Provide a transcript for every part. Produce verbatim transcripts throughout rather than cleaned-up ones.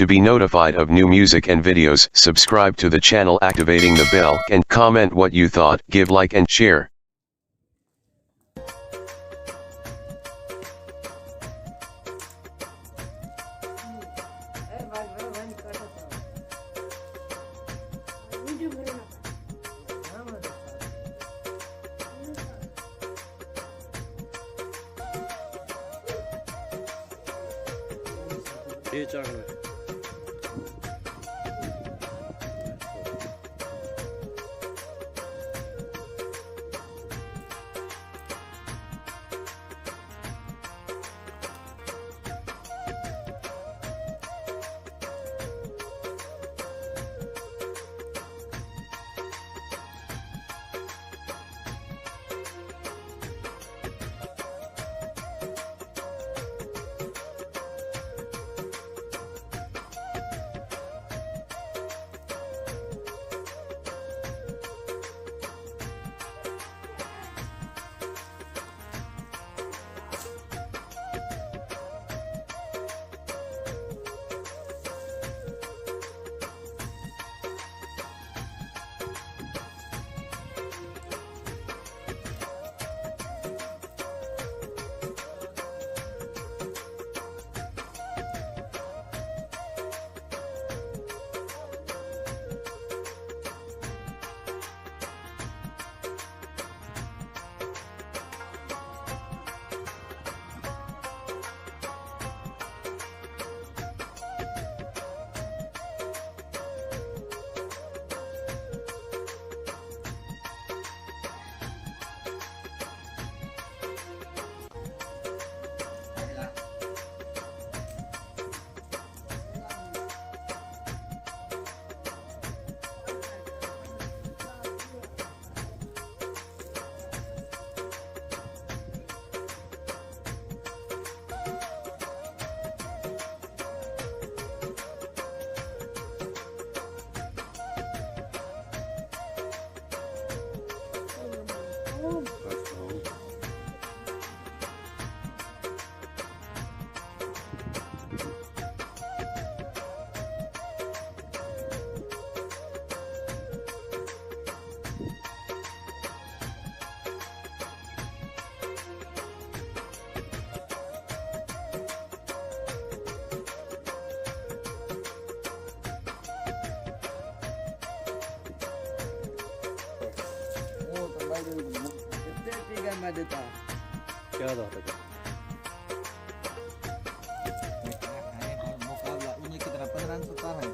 To be notified of new music and videos, subscribe to the channel, activating the bell, and comment what you thought, give like and share. اے چاکلیٹ۔ کیا بات ہے؟ مقابلہ انہیں کی طرح پندرہ سو تارا ہے۔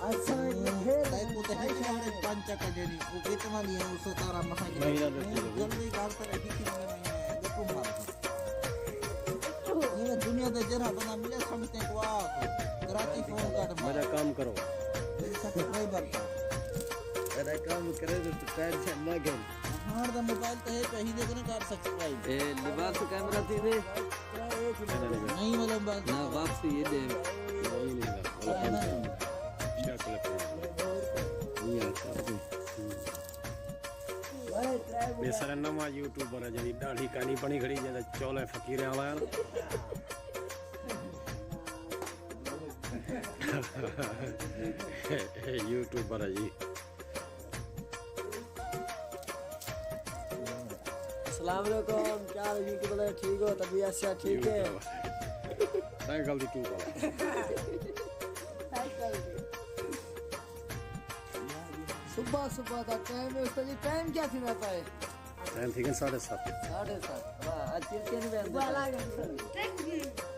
اچھا، یہ ہے۔ تائی کو تے ہے شہر پنچ کا جنی، وہ کتنا نہیں ہے، اس سے تارا مسا کی۔ مہینہ دے دے۔ جلدی کر سکے، کسی نے نہیں ہے، یہ کو مار۔ یہ دنیا دے جرا بنا ملے سمجھتے کو آ کو۔ کراچی فون کٹ مار۔ میرا کام کرو۔ سبسکرائبر کا۔ میرا کام کرے تو ٹینشن نہ گھن۔ ہاں، دا موبائل تے ہے، پہلے کو نہ کر سبسکرائب۔ اے لباس کیمرہ تھی دے۔ نہیں والا بات۔ نہ، واپسی یہ دے۔ یہ سارا نواں یوٹیوبر ہے، جڑی داڑھی کانی بنی کھڑی، جیندا چولے فقیریں والا ہے۔ یوٹیوبر ہے جی۔ السلام علیکم، کیا حال ہے یوٹیوب والے؟ ٹھیک ہو؟ طبیعت صحت ٹھیک ہے؟ یوٹیوب۔ سائیکل دی ٹوب والا۔ صبح صبح دا ٹائم ہے، استاد جی، ٹائم کیا تھی رہتا ہے؟ ٹائم تھی گئے ساڑھے ست۔ ساڑھے ست۔ واہ، اج چرکے نہیں بہن۔